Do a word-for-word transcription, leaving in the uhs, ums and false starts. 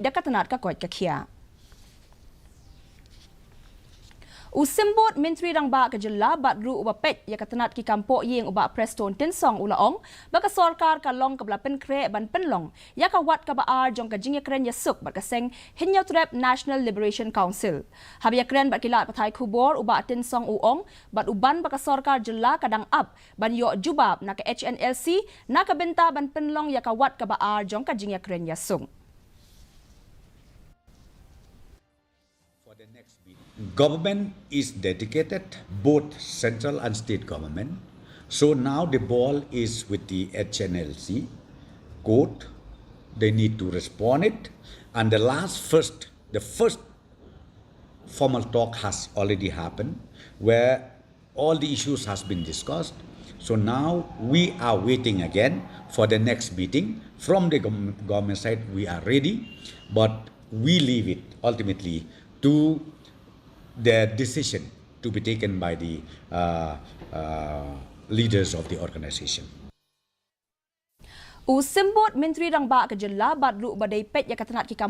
da ka tnat ka koit ka khiah. U Symbud Myntri Rangbah ka Jylla bad ruh uba peit ïa ka tnat ki kam poh ïing u Bah Prestone Tynsong u la ong ba ka sorkar ka long kaba la pynkhreh ban pynlong ïa ka wat kaba ar jong ka jingïakren ïasuk bad ka seng Hynñiewtrep National Liberation Council. Haba ïakren bad ki lad pathai khubor u Bah Tynsong u ong bad u ban ba ka sorkar jylla ka dang ap ban ïoh jubab na ka H N L C na ka bynta ban pynlong ïa ka wat kaba ar jong ka jingïakren ïasuk. For the next meeting. Government is dedicated, both central and state government. So now the ball is with the H N L C court. They need to respond it. And the last first, the first formal talk has already happened where all the issues has been discussed. So now we are waiting again for the next meeting. From the gov- government side, we are ready, but we leave it ultimately to the decision to be taken by the uh, uh, leaders of the organization. U Symbud Myntri Rangbah ka Jylla bad ruh ba dei peit ïa ka tnat ki kam